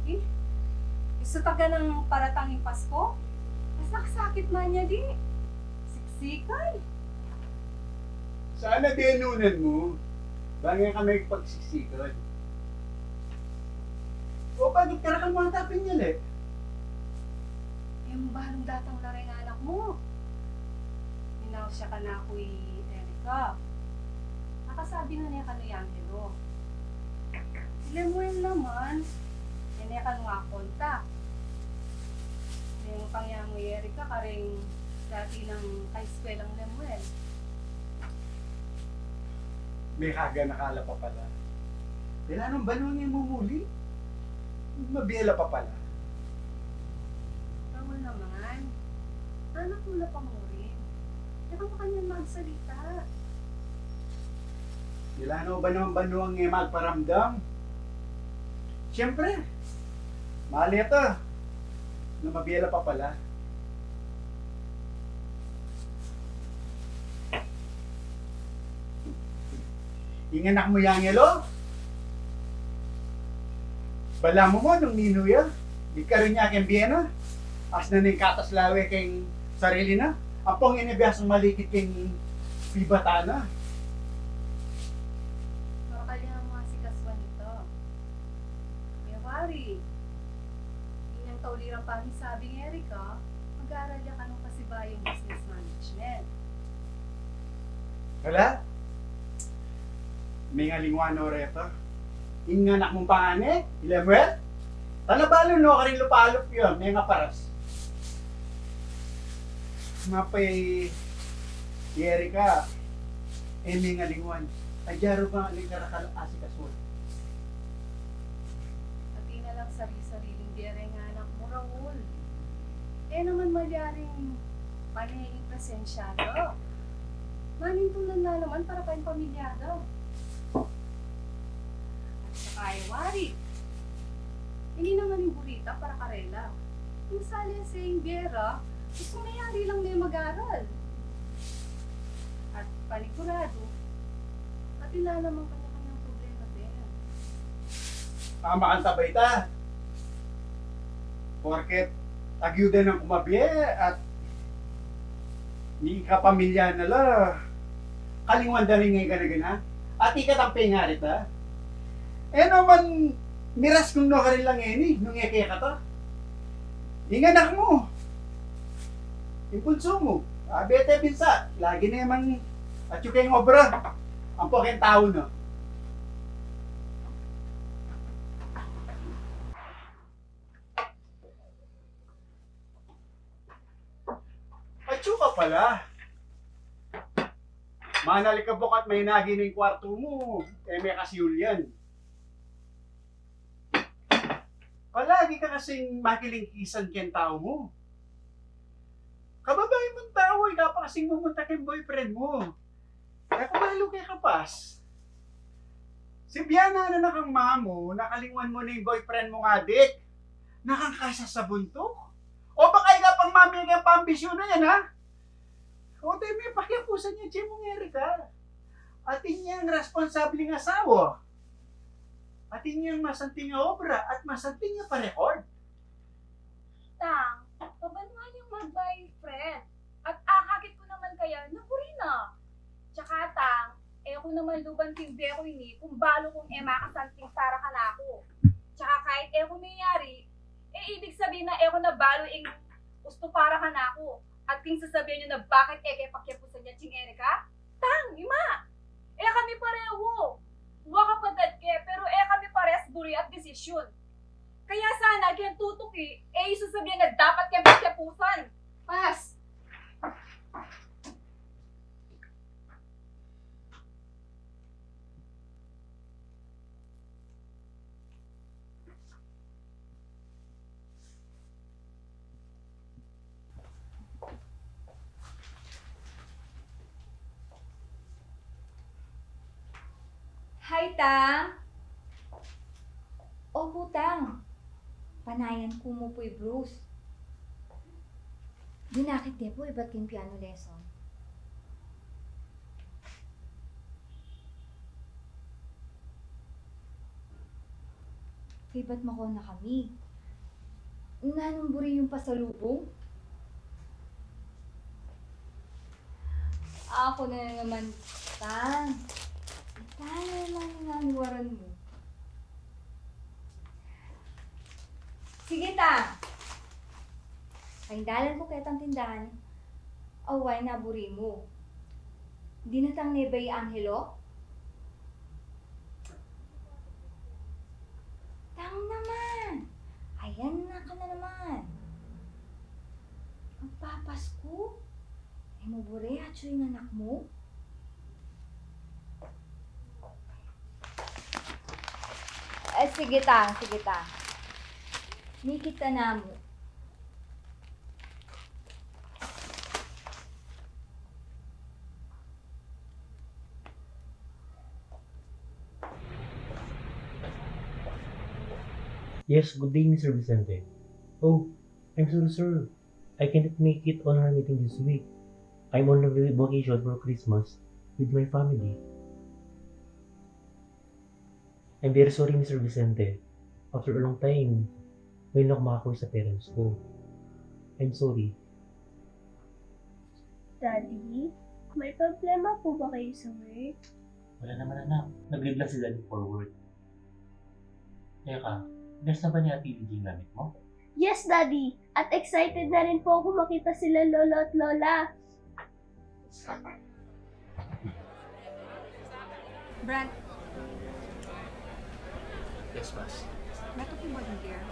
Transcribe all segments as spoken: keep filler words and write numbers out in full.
Eh, gusto ta ganang paratang ing Pasko? Mas nakasakit man ya di. Siksikan. Sana denunan mu. Bang e kami pagsiksikan. O bakit karakal mu ata pinyali? E mu balung datang la reng anak mu. Minausyukan na ku i Erica. Nakasabi na ne kanu i Angelo. I Lemuel naman, e ne kanu akonta. Mengutang ya mu i Erica kareng dati nang kaeskuelang Lemuel. Mekaganaka la pa pala. Pela nung banua nge mumuli? Mabie la pa pala. Raul naman, anak mu la pa murin. E ka makanyan magsalita. Pela nung banua-banua nge magparamdam? Siyempre, mali ata. Na mabie la pa pala. Ing anak mu yang Angelo? Balamu mu nung ninu ya? Di karin ya keng bie na. Asna ning katas lawe keng sarili na. Ampong ini biasang malikit keng pibata na. Marakal ya mu asikasuan ita. E wari, inyang tauliran pamisabi nang Erica, mag-aral ya kanung pasibayung business management. Ala? Mengalingwan no reta. Ing anak mung pangane, i Lemuel? Talabalu no karin lupa-lup ya, mengaparas. Mapay i Erica, e mengalingwan. Adya ru bang aling karakal asikasuan? Pati na lang sari-sariling bie reng anak mu, Raul. E naman malyaring pane ing presensya da. Manintunan na naman para keng pamilya da. At saka e wari, ini naman ing buri ta para karela. Ing salese ing bie ra, gustu mayari lang ne mag-aral. At paniguradu, atin la namang kanya-kanyang problema, Ben. Tama kang sabay ta. Porket agyudan nang kumabie at mikapamilya na la, kalingwan da rin nga gana-gana. At ikatampay nga rita. E naman, miras kung no karin lang ini, nung e kekata. Ing anak mu, ing bunsu mu, abe te binsa, lagi ne mang atyu keng obra, ampo keng tau na. Atyu ka pala. Manalikabuk at mainagi ning kwartu mu, e me kasi ulyan. Palagi ka kasing makilingkisan keng tau mu. Kababai mung tau, ika pa kasing mumunta keng boyfriend mu. E ku balu ke kapas. Sibian na na kang mamu, nakalingwan mu na ing boyfriend mung adik. Nakang kasa sa buntuk. O baka ika pang mami keng pambisyu na yan, ha? O te me pakiapusan ya, Jemong Erica. Atin yang responsabling asawa. Atin yang masanting a obra at masanting a pa-record. Tang, pabanuan yang mag-boyfriend. At akakit ku naman kaya na buri na. Tsaka, Tang, e ku naman luban king bie ku ini kung balu kung e makasanting para kanaku. Tsaka kahit e ku miyari, e ibig sabihin na e ku na balu ing ustu para kanaku. At king sasabian yu na bakit e ke pakiapusan ya ching Erica? Tang, ima! E kami parehu. Wa kapatad ke, pero e kami pares buri at desisyun. Kaya sana, keng tutuki, e yu sasabian na dapat keng pakiapusan. Pas! Hi, Tang. Opu, Tang. Panayan ku mu pu i Bruce. Dinakit de pu ibat king piano lesson. Kaybat mako na kami. Nanung buri yung pasalubung? Aku na naman, ta. Ta na naman yung waran mu. Sige, ta. Paindalan ku ketang tindahan. Awa, nung buri mu. Dinatang ne ba i Angelo? Tang naman! Ayan na ka na naman. Magpapasku? E mu buri atyu ing anak mu? E, sige ta, sige ta. Mikit ta na mu. Yes, good day, Mister Vicente. Oh, I'm sorry, sir. I cannot make it on our meeting this week. I'm on a vacation for Christmas with my family. I'm very sorry, Mister Vicente. After a long time, ngayon ako makakauwi sa parents ko. I'm sorry. Daddy, may problema po ba kayo sa work? Wala naman, anak. Nag-leave lang si Daddy for work. Teka, nurse na ba ni Ate Lydia yung gamit mo? Yes, Daddy. At excited na rin po ako makita sila Lolo at Lola. Brent. Yes, boss. Meron kang body care?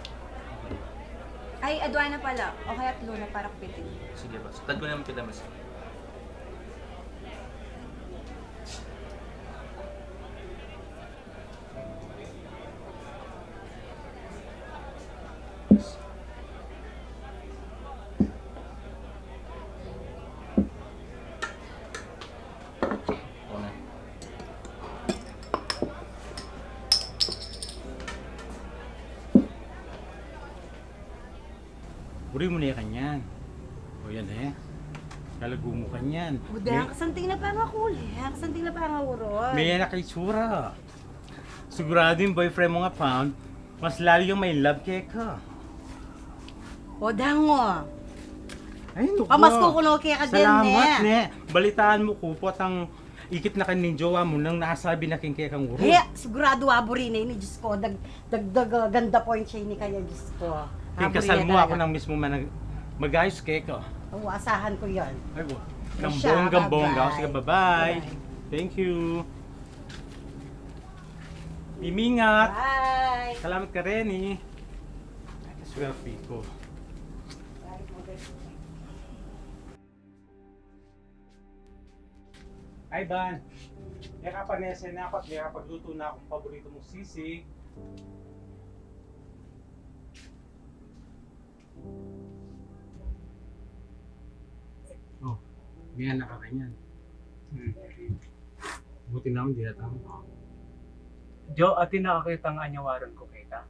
Ay, aduana pala. O kaya Luna para kupitin. Sige, boss. Tag ko naman kita, mas. Buri mu ne kanyan. O yan e. Lalagu mu kanyan. Uda, kasanting na pa nga kuli, kasanting na pa nga uron. Maya na kay tsura. Sigurado yung boyfriend mo nga pound, mas lalo yung ma-in love keka. O, dango. Ay, naku. Pamasku ku no keka din, salamat, ne. Balitaan mu ku, potang ikit na kanining jowa mu nang nasabi na king kekang uru. E, sigurado aburi ne ini, Diyos ko. Dag-, dagdag, ah, ganda point siya ini kaya, Diyos ko. King kasal mu, aku nang mismu manag-, mag-ayos keka. O, asahan ku yan. Ay, wa. Nang bonggang-bongga. Sige, bye-bye. Bye-bye. Thank you. Mimingat. Bye. Salamat ka rin e. Ay, kaswerte ku. Ay, Ban. Mekapanese na ku at mekapaglutu na kung paborito mung sisig. O, maya na ka kanyan. Hmm. Buti naman dinatang mu. Jo, atin na ka ketang anyawaran ku keta.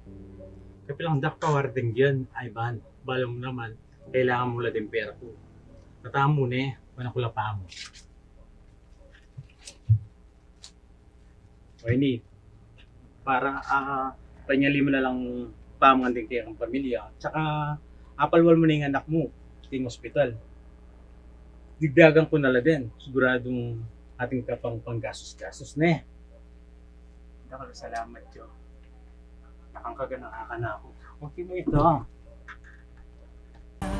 Kapilan da ku pa wardeng yan, Ivan. Bala mu naman, kailangan mu la ding pera ku. Katamu ne, mana ku la pamu. O ini, para, ah, panyali mu na lang pamu ngan ding kekang pamilya. Tsaka apalwal mu na ing anak mu king ospital. Digdagan ku na la din. Siguradung atin ka pang panggastus-gastus, ne? Dakal a salamat, Jo. Nakangkaganaka na ku. Okay mu ita.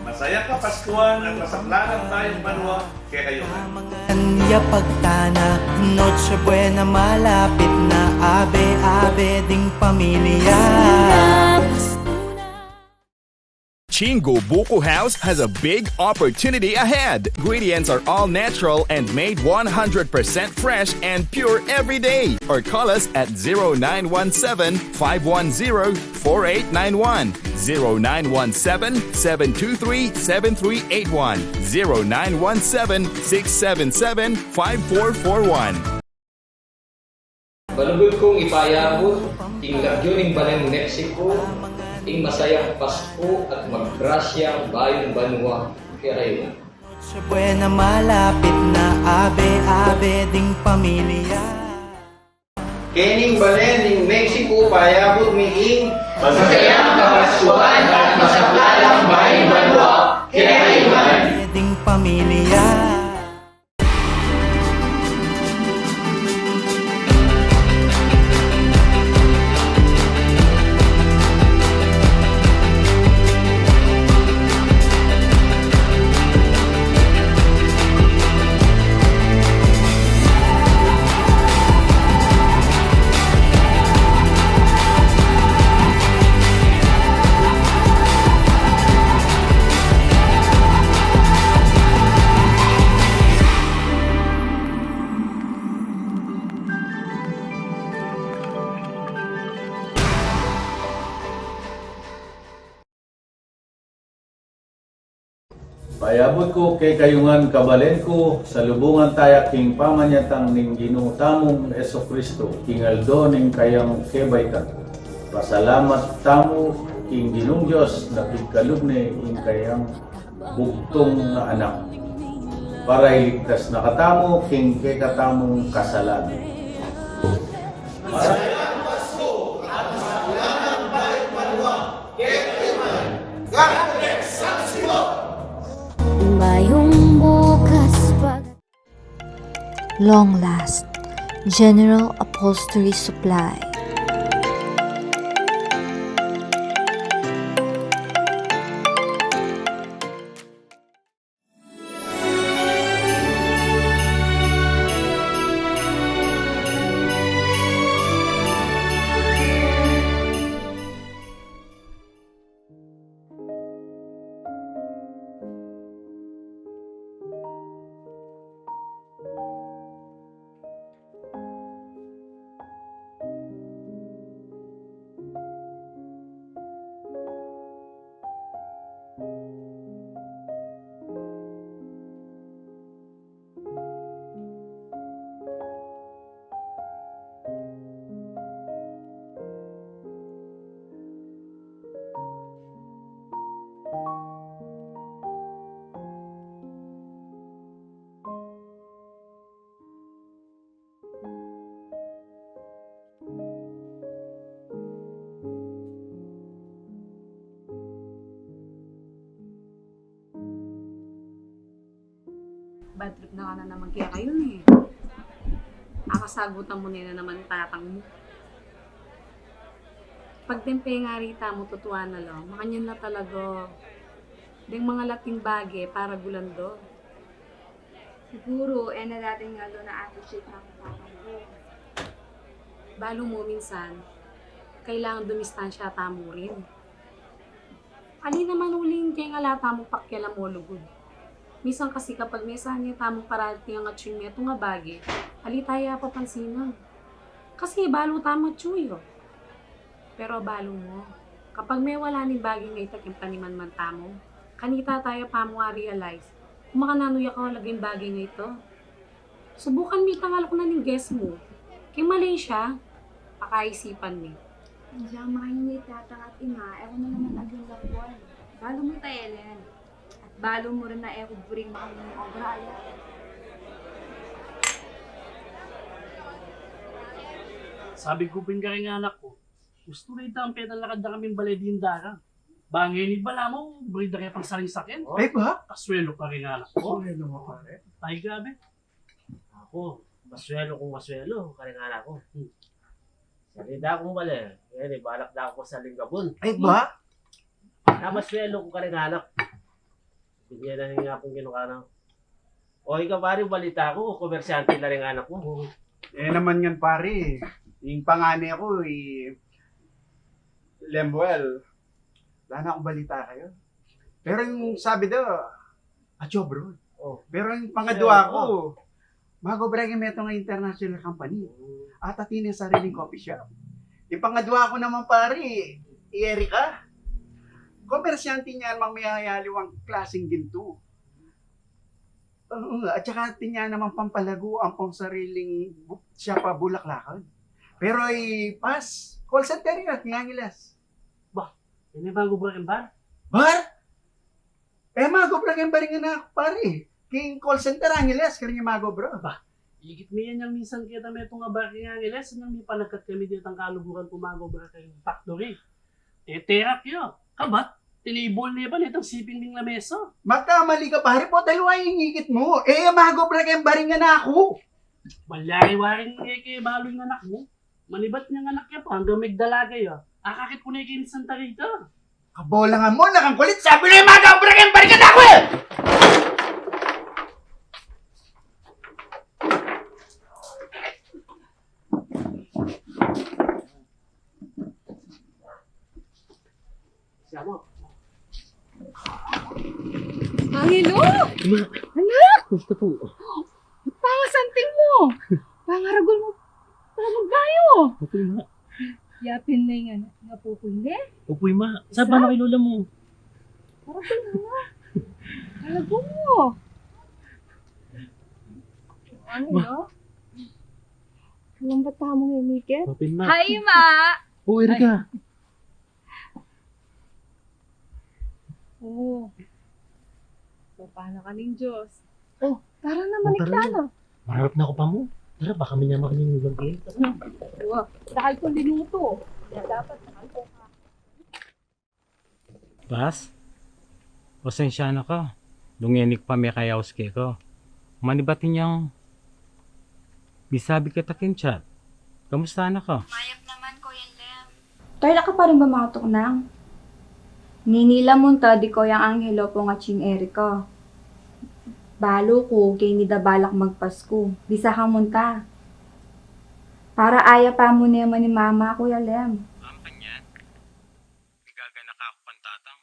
Masayang Kapaskuhan at masaklalang bayung banua kekayu ngan. Ya pagtanak, Noche Buena malapit na, abe-abe ding pamilya. Chingo Buko House has a big opportunity ahead. Ingredients are all natural and made one hundred percent fresh and pure every day. Or call us at zero nine one seven, five one zero, four eight nine one, zero nine one seven, seven two three, seven three eight one, zero nine one seven, six seven seven, five four four one. Balugud kung ipayabut king lagyu ning balen Mexico ing masayang Pasku at magrasyang bayung banua kekayu ngan. Noche Buena malapit na, abe-abe ding pamilya. Kening balen ning Mexico, payabut mi ing masasayang kabasuan at masaklalang bayung banua. Kaya iman. Ding pamilya. Payabut ku kekayu ngan, kabalen ku, salubungan taya king pamanyatang ning Ginu tamung Jesucristo, king aldo ning kayang kebaitan. Pasalamat tamu king Ginung Dios na pigkalub ne ing kayang bugtung na Anak, para iligtas na katamu king kekatamung kasalanan. Bayung bukas pag- Long Last, General Upholstery Supply. Bad trip na ka na naman kekayu, e. Akasagutan mu ne na naman tatang mu. Pagtempe ngari tamu, tutuan na la, makanyan la talaga deng mangalating bage para gulan do. Siguru, e na dating aldo na-appreciate na ning tatang ku. Balu mu, minsan kailangan dumistansya tamu rin. Ali naman uling keng ala tamung pakialam o lugud. Minsan kasi kapag mesan ne tamung parati ngan atyu ing metung a bage, ali taya papansinan. Kasi balu tamu atyu ya. Pero balu mu, kapag mewala ning bage ngeni keng panimanman tamu, kanita taya pamu a-realize kung makananu ya kalaga ing bage ngeni. Subukan me itang alok na ning guess mu. Keng Malaysia, pakaisipan me. Diang makanyan i tatang at ima, e ku na naman aging lakuan. Balu mu ita, Ellen. At balu mu rin na e ku buring makanyan ing obra, ala. Sabi ku pin karing anak ku, gustu ne itang pepalakad da kaming bale ding dalan. Bang ngeni balamu, buring da kaya pang saring saken. Ay ba? Kasuelu karing anak ku. Kasuelu mu, pare. Ay, grabe. Aku, masuelu kung masuelu karing anak ku. Hmm. Sali da kung bale, ngeni balak da ku saling gabun. Ay ba? Na masuelu ku karing anak. Binye na ning Apung Ginu kanaku. O, ika pari, balita ku, komersyante na ring anak mu. E naman ngan pari, ing pangane ku, i Lemuel, ala na kung balita kekayu. Pero ing sabi da, atyu abroad. O. Pero ing pangadua ku, magobra ya king metung a international company. Hmm. At atin yang sariling coffee shop. Ing pangadua ku naman pari, i Erica. Komersyante ya, mang miyayaliwang klaseng gintu. Oo, at saka atin ya naman pampalagu ampong sariling bu-, shop a bulaklakan. Pero i Paz, call center ya, king Angeles. Ba, e ne magobra king bar? Bar? E magobra king bar ing anak ku, pari. King call center Angeles, karin ya magobra. Ba, Ikit me yan yang minsan keta metung a bar keng Angeles, inyang mipanagkat kami detang kaluguran pumagobra keng factory. E, terak ya. Kabat, tinibul ne pa netang sipin ming lamesa. Makamali ka, pari, potelu ing ikit mu. E, magobra keng bar ing anak ku. Malyari-wari ne ke balu ing anak mu. Manibat niyang anak ya pa, anggang megdalaga ya. Akakit ku ne keni Santa Rita. Kabolangan mu, anak, ang kulit. Sabi na yung magobra keng bar ing anak ku, e! Siya mo. Angelo! Ma! Anak! Kumusta po? Pangasanting mu! Pangaragul mu! Para magbayu! Opo, ma. Yapin na ing anak nga pupuy ne? Opo, ma. Saba na kay lola mu. Paragul mu. Paragul mu. Angelo? Kalambat tamu ngan, Mikel. Opo, ma. Hi, ma! O, Erica. Ay. O. So, paano ka ning Diyos? O, tara na, manik tana. Mararap na ku pa mu. Tara, baka manyama kami ning ulam keni. Wa, dahil kung linuto. Kaya dapat, mahal ko ka. Bas, pasensya na ka. Dungeni ku pa mekayaus keka. Manibat inyang misabi keta king chat. Kamusta na ka? Mayap naman, Koyang Lem. Tara ka pa rin ba matuknang? Ngeni la munta di Koyang Angelo pung atsing Erica. Balu ku, keni da balak magpasku. Bisa kang munta. Para ayapan mu ne man i mama, Koyang Lem. Mama ka niyan? Nagaganak aku kang tatang.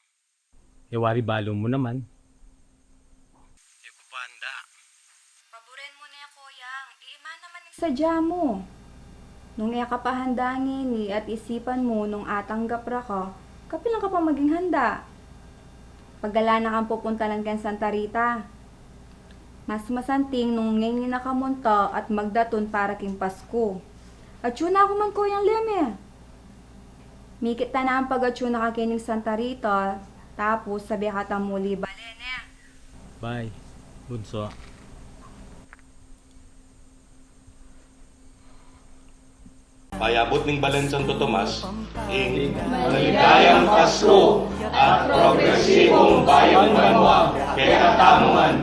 E wari balu mu naman. E ku pa handa. Paburen mu ne, Koyang. Iima naman ing sadya mu. Nung e ka pa handa ngeni at isipan mu nung atanggap ra ka, kapilan ka pa maging handa? Pagala na kang pupuntalan keng Santa Rita. Mas masanting nung ngeni na ka munta at magdatun para king Pasku. Atsu na ku man, Koyang Lem, e. Mikit tana pag-atsu na ka keni Santa Rita, tapus sabyan ka tang muli bale, ne? Bye, bunso. Payabut ning Balen Santo Tomas, ing maligayang Pasku at progresibong bayung banwa kekatamu ngan.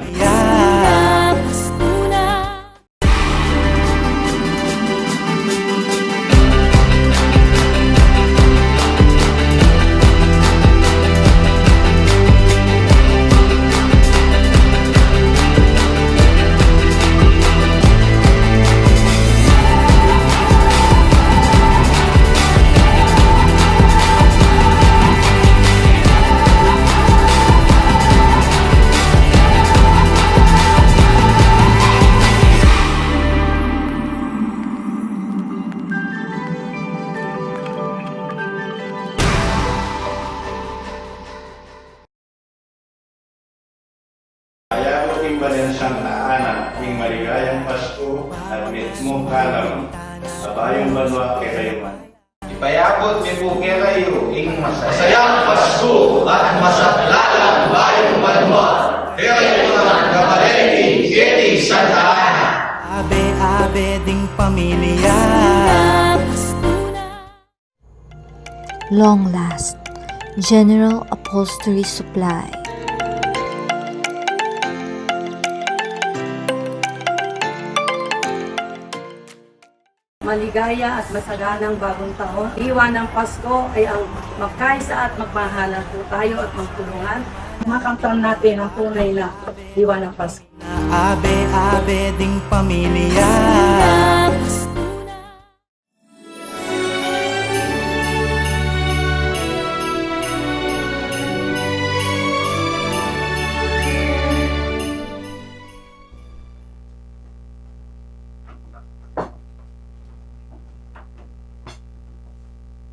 Kaya ko ing Balen Santa Ana, ing maligayang Pasku at mitmung kalam a bayung banwa kekayu man. Ipayabut mi pu kekayu ing masaya, masayang Pasku at masaplalang bayung banwa kekayu man, kapatid, keti Santa Ana. Abe-abe ding pamilya. Long Last General Upholstery Supply. Maligaya at masaganang bagong taon. Diwa ng Pasko ay ang magkaisa at magmahalan po tayo at magtulungan. Makamtan natin ang tunay na diwa ng Pasko. Abe-abe ding pamilya.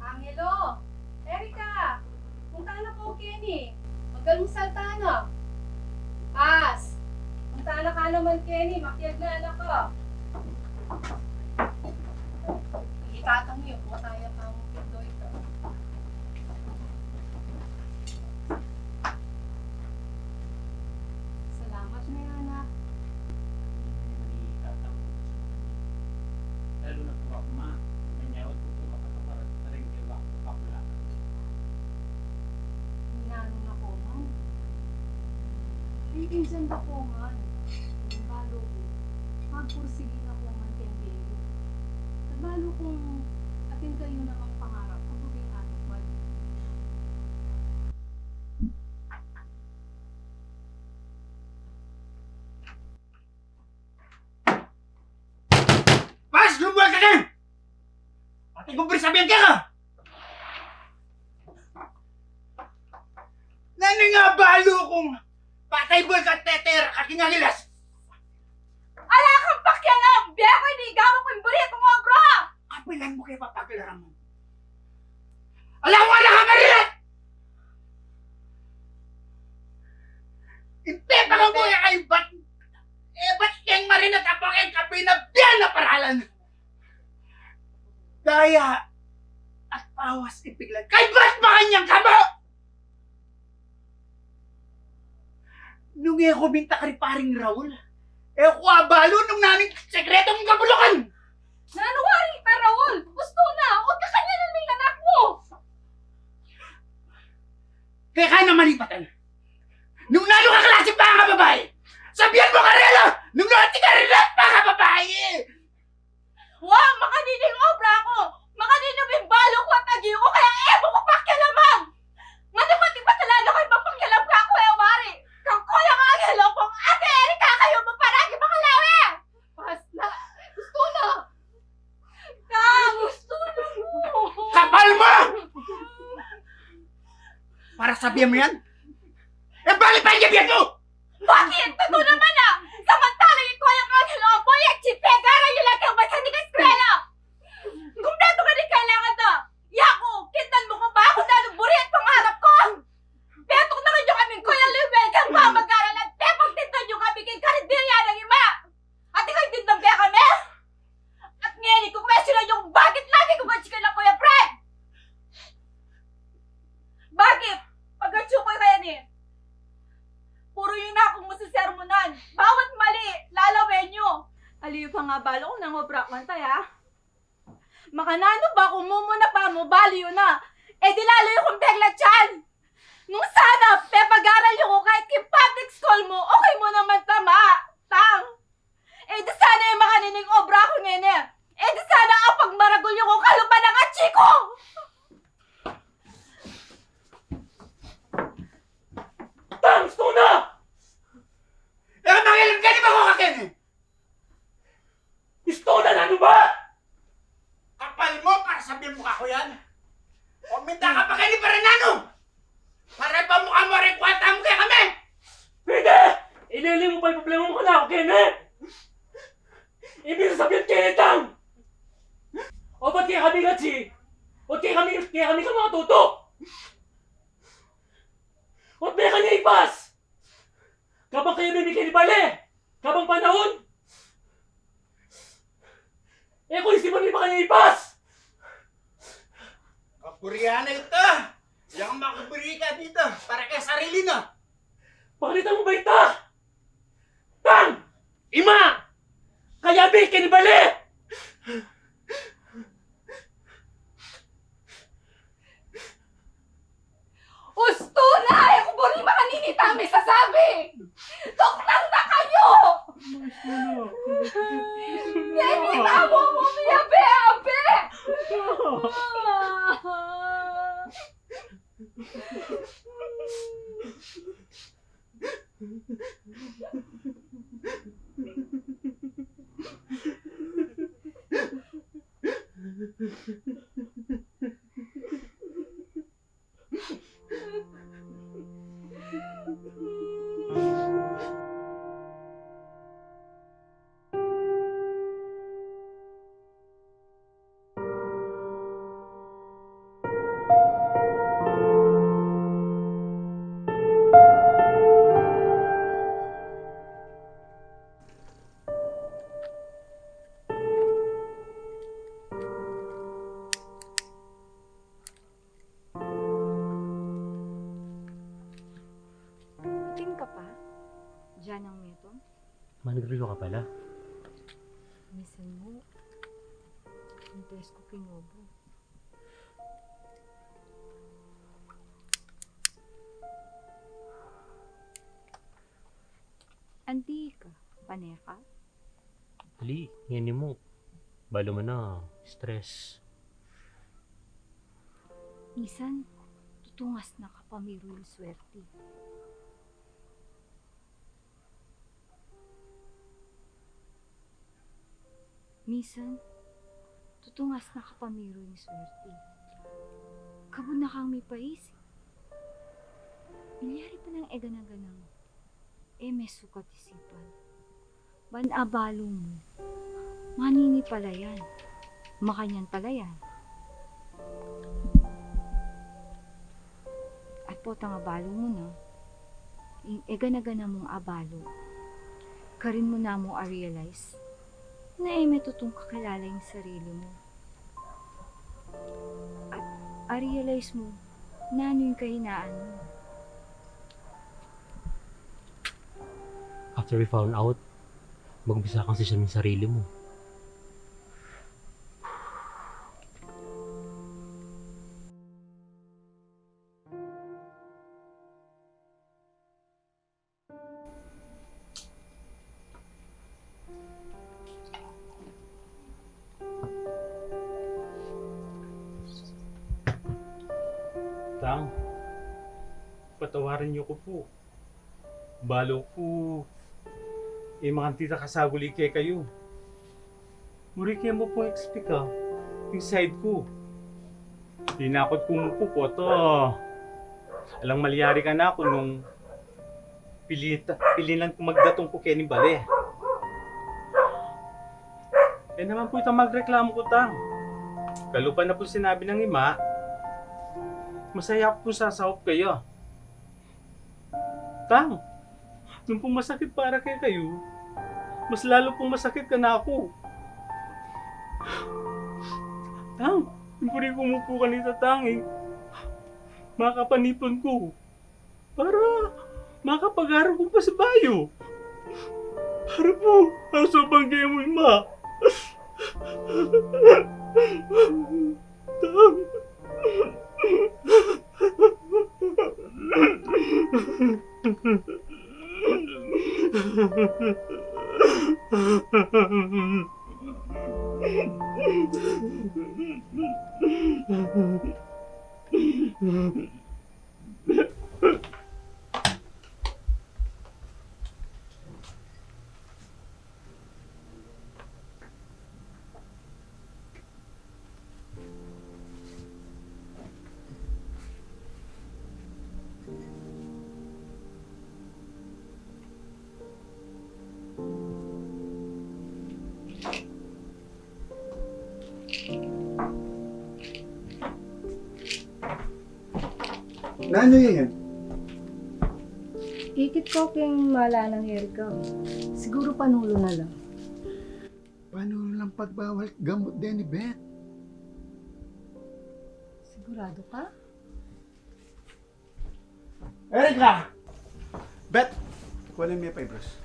Angelo! Erica! Punta na po keni. Mag-almusal tana. Pas! Punta na ka naman keni. Makiag na, anak ko. Itatang niyo po tayo pang pindoy ka. Salamat na, anak. Ing dinan da ku ngan, balu ku, magpursigi na ku ngan keng bie yu. Balu kung atin kayu namang pangarap, kabuging anak balu. Pas, lumbual ka ken! Pati ku pin sabian keka! Nanu nga balu kung patay bal ka teter ka king agilas? Ala kang pakialam! Bie ku, inigamu ku ing buri kung obra! Kapilan mu ke papaglaram? Ala ku anak a marinat! Inte pa ka mu ya kaibat, e bat keng marinat a pa keng kapinabian a paralan. Daya at pawas ipiglan. Kaibat pa kanyang kamo! Nung e ku minta kari paring Raul, e ku abalu nung nanu ing sekretung kabulukan. Nanu wari ita, Raul? Gustu na, o kakanyanan me ing anak mu. Keka na malipatan. Nung nanu ka klase pangababai, sabian mu karela nung nanu ing klase pangababai. Wa, makanini ing obra ku, makanini ing balu ku at agyu ku, kaya e mu ku pakialaman. Nganang mati pa talaga kayu mapakialam kaku, e wari kang Kuyang Angel o kung Ate Erika kayu maparagi makalawe. Basta, gustu na. Ka, gustu na mu. Kapal mu! Para sabian mu yan? E, bali pa ing bie ku! Bakit? Tutu naman, a! Samantalang ing Kuyang Angel o Boy at Chipe, garal yu la keng bansa ning eskwela. Kumpletu ka ring kailangan da. Yaku, kitnan mu ku ba kung nanung buri at pangarap ku? Betung na rin yu kaming Kuya Lubel keng pamag-aral at pepagtindan yu kami keng karinderya nang ima. At ikaw, tindan be kami? At ngeni, kukwestiyonan yu kung bakit lagi ku ba chika na Kuya Fred? Bakit? Pagkatsu ku kaya ni, puru yu na kung masisermonan. Bawat mali, lalawen yu. Aliyu pa nga balu kung nanu ing obra ku kanita, a? Makananu ba kung mumuna pa mu, balu yu na? E di lalu yu kung peglatsan. Nung sana, pepag-aral yu ku kayat king public school mu, okay mu naman tama, Tang. E di sana e makanini ing obra ku ngeni. E di sana apagmaragul yu ku kalupa nang atsi ku. Tang, gustu na! E, mangilan ka ni bako ka keni. Gustu na, nanu ba? Kapal mu para sabian mu kaku yan. O minta ka pa keni para nanu? Para ipamukha mu ring kwalta mu kekami? Pwede! Ilili mu pa ing problema mu kanaku keni. Ibig sabian keni, Tang, o bat kekami katsi, o bat kekami, kekami ka makatutu? O bat kekami ipas? Kabang kayu mimikit ni bale, kabang panaun, e ku isipan ing makanini ipas. Kaburian na ita. Yang makaburi ka dita para keng sarili na. Pakita mu ba ita? Tang! Ima! Kayabe keni bale! Ustu na! E ku buri makanini itang misasabi! Tuknang na kayu! Keni na mu, mu, abe, abe! Atin ka pa? Diyan ang meto? Managriwa ka pala? Misan mu, interes ku king obo. Anti ka, pane ka? Ali, ngeni mu. Balu mu na, stress. Misan, tutungas na kapamiru ing swerte. Misan, tutungas na kapamiru ing swerte. Kabud na kang mipaisip. Milyari pa lang e gana-ganang e mesukat isipan. Ban abalu mu, manini pala yan, makanyan pala yan. At potang abalu mu na, ing e gana-gana mung abalu, karin mu na mu a-realize na e me tutung kakilala ing sarili mu. At a-realize mu nanu ing kahinaan mu. After we found out, mag-umpisa kang sisian ing sarili mu. Tang, patawarin niyo ku pu. Balu ku pu, e makanti ta kasaguli kekayu. Buri ke mu pung explica ing side ku. Dinakot ku mu pu, potang alang malyari kanaku nung pilita, pilinan ku magdatung ku keni bale. E naman pu itang magreklamu ku, Tang. Kalupa na pung sinabi nang ima, masaya ku pung sasaup kaya. Tang, nung pung masakit para kekayu, mas lalu pung masakit kanaku. Tang, buri ku mu pu kanita, Tang, e makapanipun ku para makapag-aral kung pasibayu. Para pu, asapan ke mu ima. Tang. Nanu yan? Ikit ku keng malanang erga. Siguru panulu na la. Panulu lang pagbawal gamut deni, Bet. Siguradu ka? Erika! Bet! Kunan mu ya papers.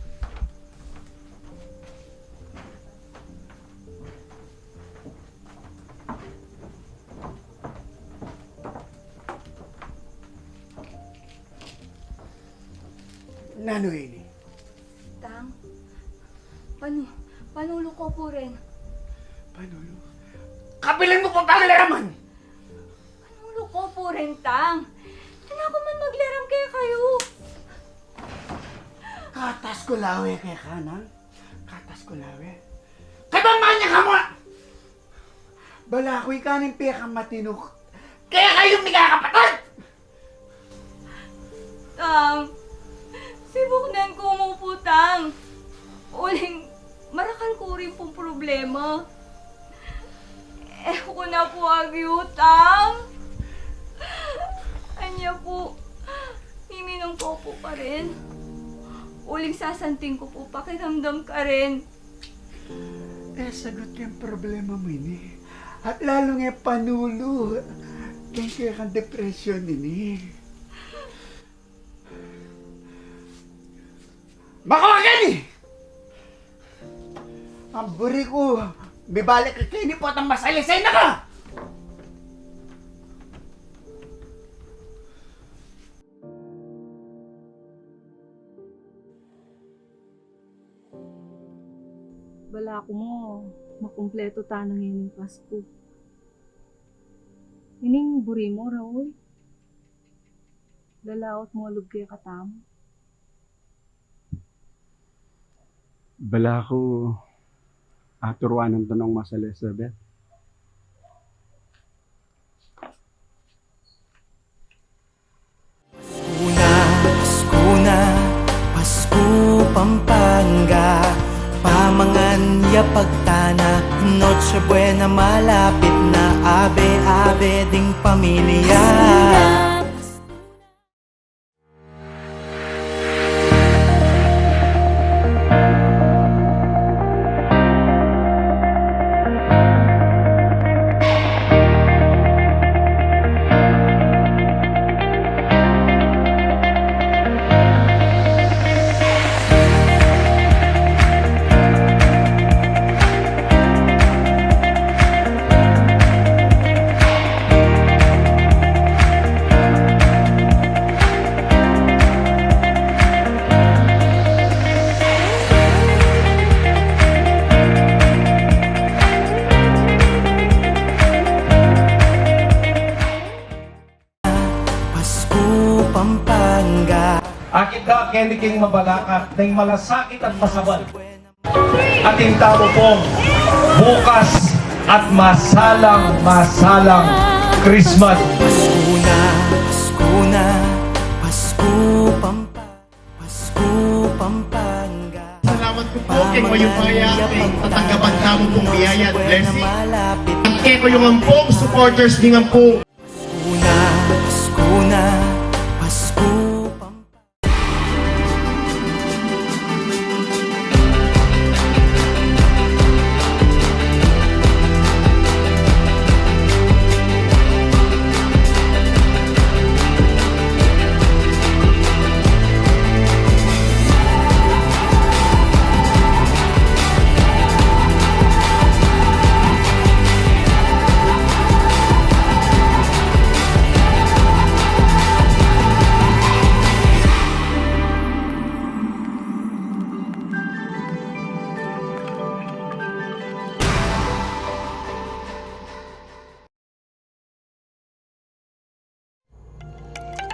Nanu ini? Tang, panu-, panulu ku pu rin. Panulu? Kapilan mu pa pang laraman? Panulu ku pu rin, Tang. Kanaku man maglaram kekayu. Katas ku lawe keka, Nang. Katas ku lawe. Kabang manyang kamu! Balaku ika ne ing pekamatinuk kekayung mikakapatad! Tang, sibuknan ku mu pu, Tang. Uling marakal ku rin pung problema. E ku na pu agyu, Tang. Anya pu, miminum ku pu karin. Uling sasanting ku pu pakiramdam karin. E sagut keng problema mu ini. At lalung e panulu keng kekang depresyon ini. Makawa keni! Ang buri ku, mibalik ka keni potang masalisay na ka! Balaku mu, makumpletu ta na ngeni ing Pasku. Ining buri mu, Raul. Lalaut mu lub kekatamu. Balaku, aturuan na nung Mas Elizabeth. Pasko na, Pasko na, Pasko Pampanga. Pamangan ya pagtana, Noche Buena malapit na. Abe, abe ding pamilya. Pasko, Pampanga. Akit da keni king mabalakad, deng malasakit at masabal. Atin tamu pong bukas at masalang, masalang Christmas. Pasko na, Pasko na, Pasko Pampanga, Pasko Pampanga. Salamat ku pu king mayupaya king tatanggapan tamu pung biyaya at blessing. At kekayung ampong supporters ning ampo. Pasko na, Pasko na, Pasko Pampanga.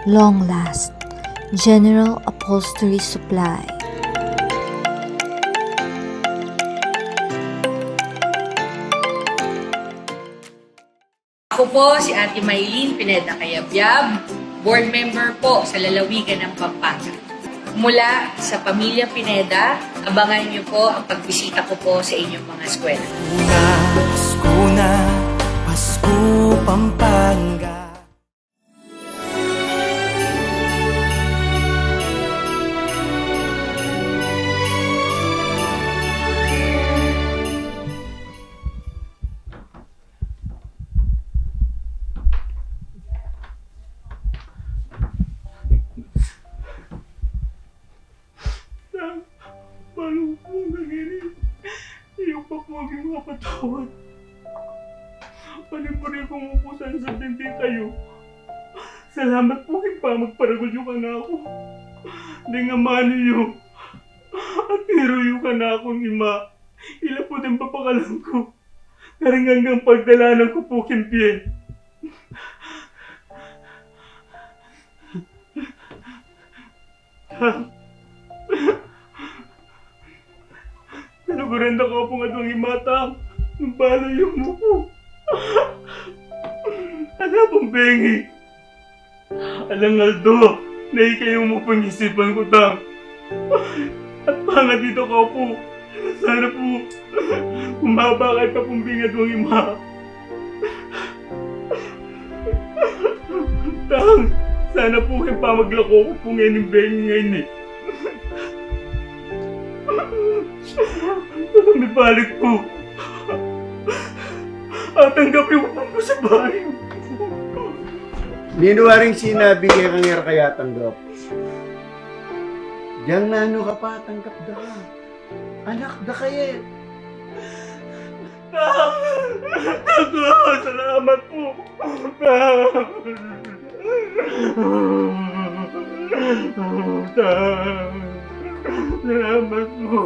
Long Last General Upholstery Supply. Ako po si Ate Mylene Pineda Cayabyab, board member po sa Lalawigan ng Pampanga. Mula sa Pamilya Pineda, abangan niyo po ang pagbisita ko po sa inyong mga eskwela. Pasko na, Pasko na, Pasko Pampanga. Tang, palu ku pung ngeni, e yu pa ku mapatawad. Panimburi ku mu pu sana sa dindi kayu. Salamat pu king pamagparagul yu kanaku ding amanu yu. At niru yu kanakung ima. Ila pu ding papakalan ku karing anggang pagdalanan ku pu king bie. Tang, kaluguran da kayu pung aduang ima, Tang, nung balu yu mu ku. Ala pung bengi, alang aldo, ne ikayu mu pung isipan ku, Tang. At pangadi da kayu pu, sana pu, bumaba kayu pa pung bengi aduang ima. Tang, sana pu king pamaglako ku pu ngening bengi ngeni, mibalik pu, atanggap yu ku pu sa bayu. Ninu waring sinabi keka ngan e ra kaya tanggap? Diyang nanu ka pa, tanggap da ka. Anak da ka e. Tang, Tang, salamat pu. Tang, Tang, salamat pu.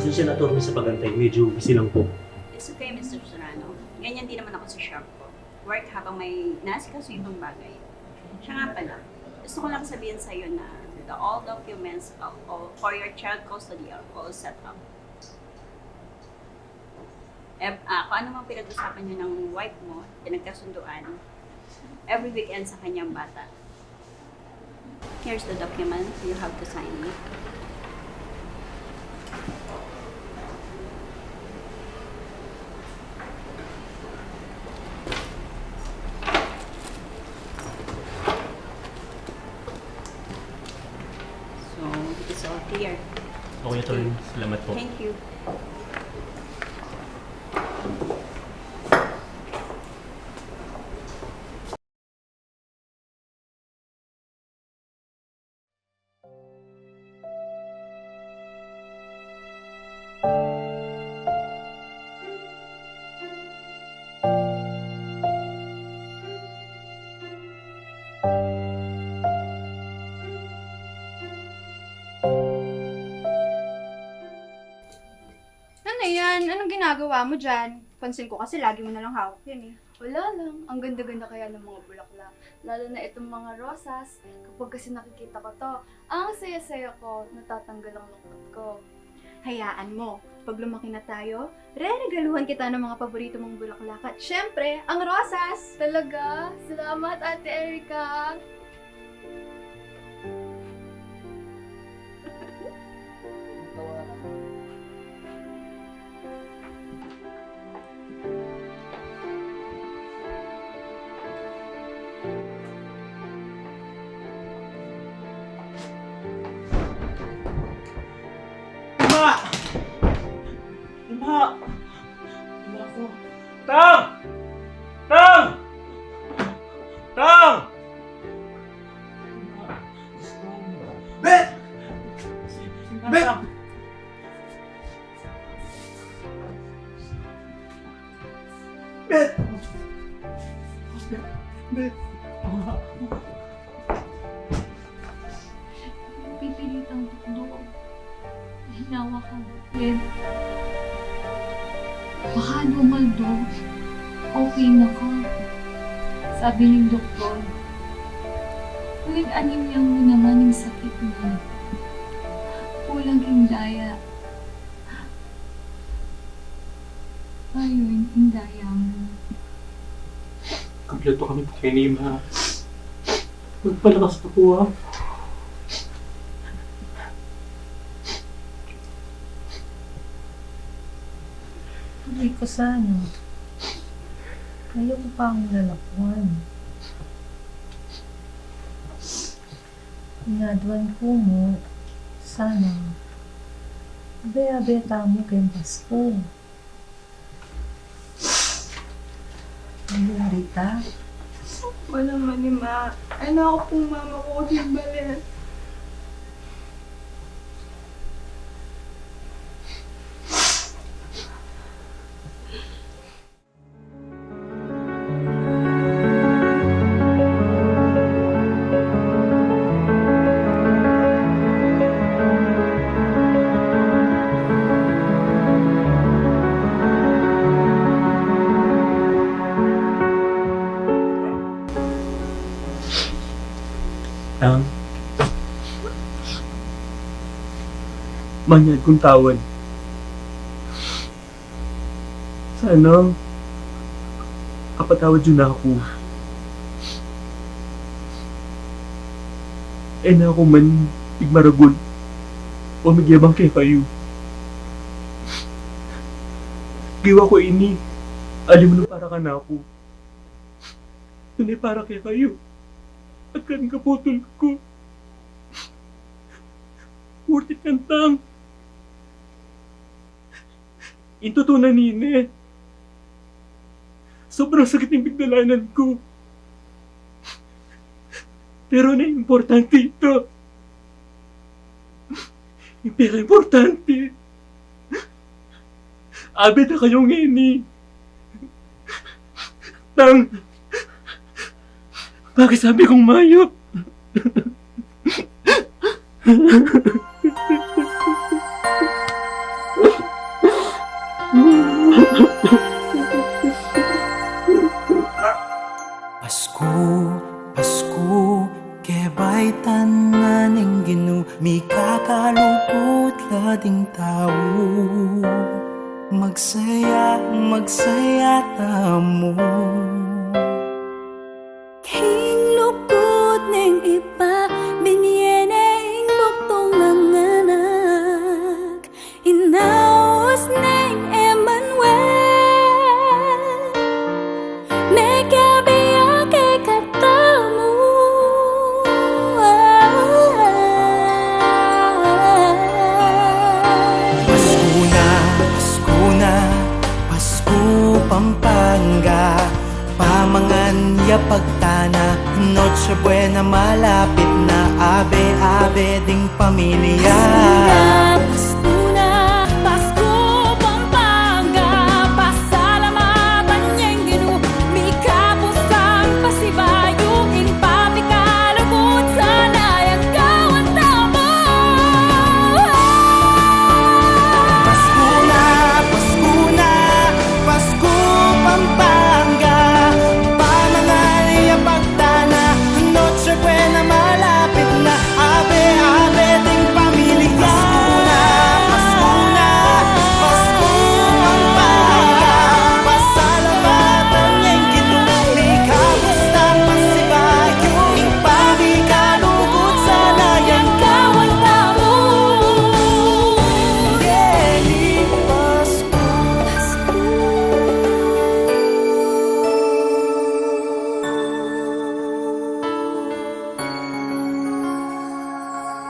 Pasensya na, attorney, sa pag-antay. Medyo busy lang po. It's okay, Mister Serrano. Ganyan din naman ako sa shop ko. Work habang may inaasikaso ibang bagay. Siya nga pala, gusto ko lang sabihin sa'yo na the all documents, uh, all, for your child custody are all set up. Eh, ah, kung ano mang pinag-usapan niyo ng wife mo, pinagkasunduan, every weekend sa kanyang bata. Here's the document. You have to sign it. So, it's all clear. Okay, attorney. Salamat po. Thank you. Ano yan? Anong ginagawa mo dyan? Pansin ko kasi lagi mo nalang hawak yan eh. Wala lang. Ang ganda-ganda kaya ng mga bulaklak. Lalo na itong mga rosas. Kapag kasi nakikita ko 'to, ang saya-saya ko, natatanggal ang lungkot ko. Hayaan mo, pag lumaki na tayo, reregaluhan kita ng mga paborito mong bulaklak at syempre, ang rosas! Talaga? Salamat, Ate Erica! Ima! Ima! Ima ko. Tang! Tang! Tang! Bet! Bet! Bet! Bet! Pipilitang tukdo. Hinawakan ko. Bet, baka Dumaldo, okay na ka. Sabi ning doktor, uling anemia mu naman ing sakit mu. Kulang ing daya. Ayun, ing daya mu. Kumpleto kami po kay Nima. Magpalakas ka po, ha? Aray ko sana. Ayoko pa ang lalakwan. Ingaduan ku mu, sana abe-abe tamu keng Pasku. Ano, Rita? Wala man, Ima. Ay, naku pung mama ku, king bale. Ang manyad kung tawad. Sana, apatawad yu na aku. E na ku man migmaragul o migyabang kekayu. Ginawa ku ini, alim no para kanaku, nune para kekayu at kareng kaputol ku. Worth it ya, Tang. Ing tutu na nini, sobrang sakit ning pigdalanan ku. Pero ne importante ita. Ing pinakaimportante, abe da kayu ngeni. Tang, pakisabi kung mayap. Pasku, Pasku, kebaitan na ning Ginu, mikakalugud la ding tau. Magsaya, magsaya tamu. King lugud ning Ibpa, binie ne ing bugtung a anak, inaus neng Emmanuel, mekabie ya kekatamu. Pasku na, Pasku na, Pasku Pampanga, pamangan ya pagtana, Noche Buena malapit na, abe, abe ding pamilya. Pasku na, Pasku Pampanga, pasalamatan ya ing Ginu, mikapus ang pasibayu, ing papikalugud sana yang gawan tamu. Pasku na, Pasku na, Pasku Pampanga, pamangan ya pagtana, Noche Buena malapit na, abe, abe ding pamilya. Pasku na, Pasku na, Pasku Pampanga, pasalamatan ya ing Ginu, mikapus ang pasibayu, ing papikalugud sana yang gawan tamu. Ngeni Pasku.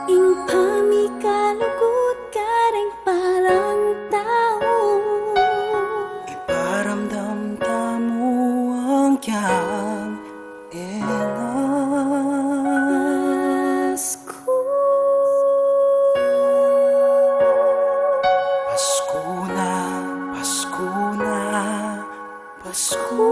Ing pamikalugud kareng palang tau, iparamdam tamu anggyang e na. Pasku. Pasku na, Pasku na, Pasku